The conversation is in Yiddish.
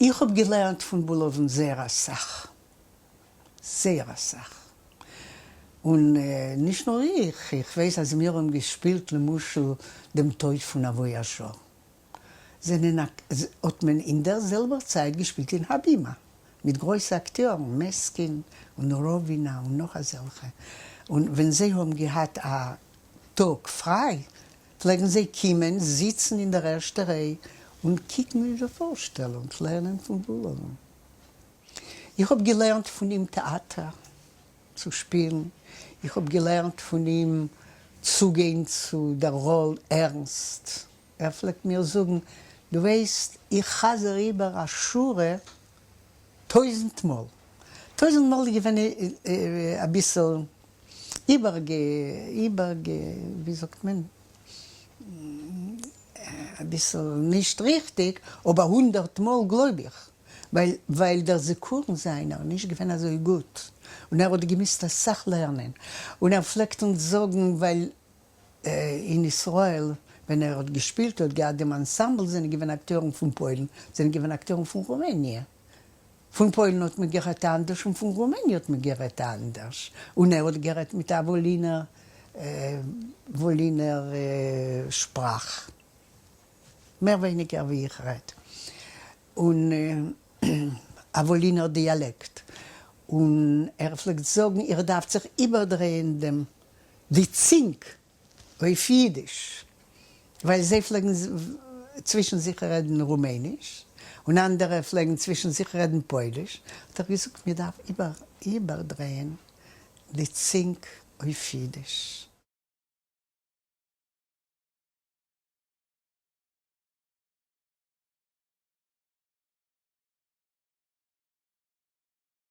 איך האב געלערנט פון בולאוון זייער אסאך, זייער אסאך, און נישט נאר איך, איך ווייס אז מיר האבן געשפילט למשל דעם טויט פון א וואיאזשאר, זענען האט מען אין דער זעלבער צייט געשפילט אין הבימה מיט גרויסע אקטיארן, מעסקין און ראווינא און נאך אזעלכע, און ווען זיי האבן געהאט א טאג פריי פלעגן זיי קומען זיצן אין דער ערשטער ריי און קוקן אויף דער פארשטעלונג, לערנען פון בולאוון. איך האב געלערנט פון אים טעאטער צו שפילן, איך האב געלערנט פון אים צוגיין צו דער ראל ערנסט. ער פלעגט מיר זאגן, דו ווייסט, איך חזר איבער א שורה טויזנט מאל. טויזנט מאל איז געווען אביסל איבערגע איבערגע ווי זאגט מען? אביסל נישט ריכטיג, אבער הונדערט מאל גלויב איך, ווייל ווייל דער זכרון זיינער איז נישט געווען אזוי גוט, און ער האט געמוזט אסאך לערנען, און ער פלעגט אונז זאגן ווייל אין ישראל ווען ער האט געשפילט האט געהאט דעם אנסאמבל זענען געווען אקטיארן פון פוילן, זענען געווען אקטיארן פון רומעניע, פון פוילן האט מען גערעדט אנדערש און פון רומעניע האט מען גערעדט אנדערש, און ער האט גערעדט מיט א וואלינער וואלינער שפראך מער ווייניגער ווי איך רעד, און א וואלינער דיאלעקט, און ער פלעגט זאגן איר דארפט זיך איבערדרייען דעם די צינג אויף אידיש, ווייל זיי פלעגן צווישן זיך רעדן רומעניש, און אנדערע פלעגן צווישן זיך רעדן פויליש, האט ער געזאגט מען דארף איבערדרייען די צינג אויף אידיש.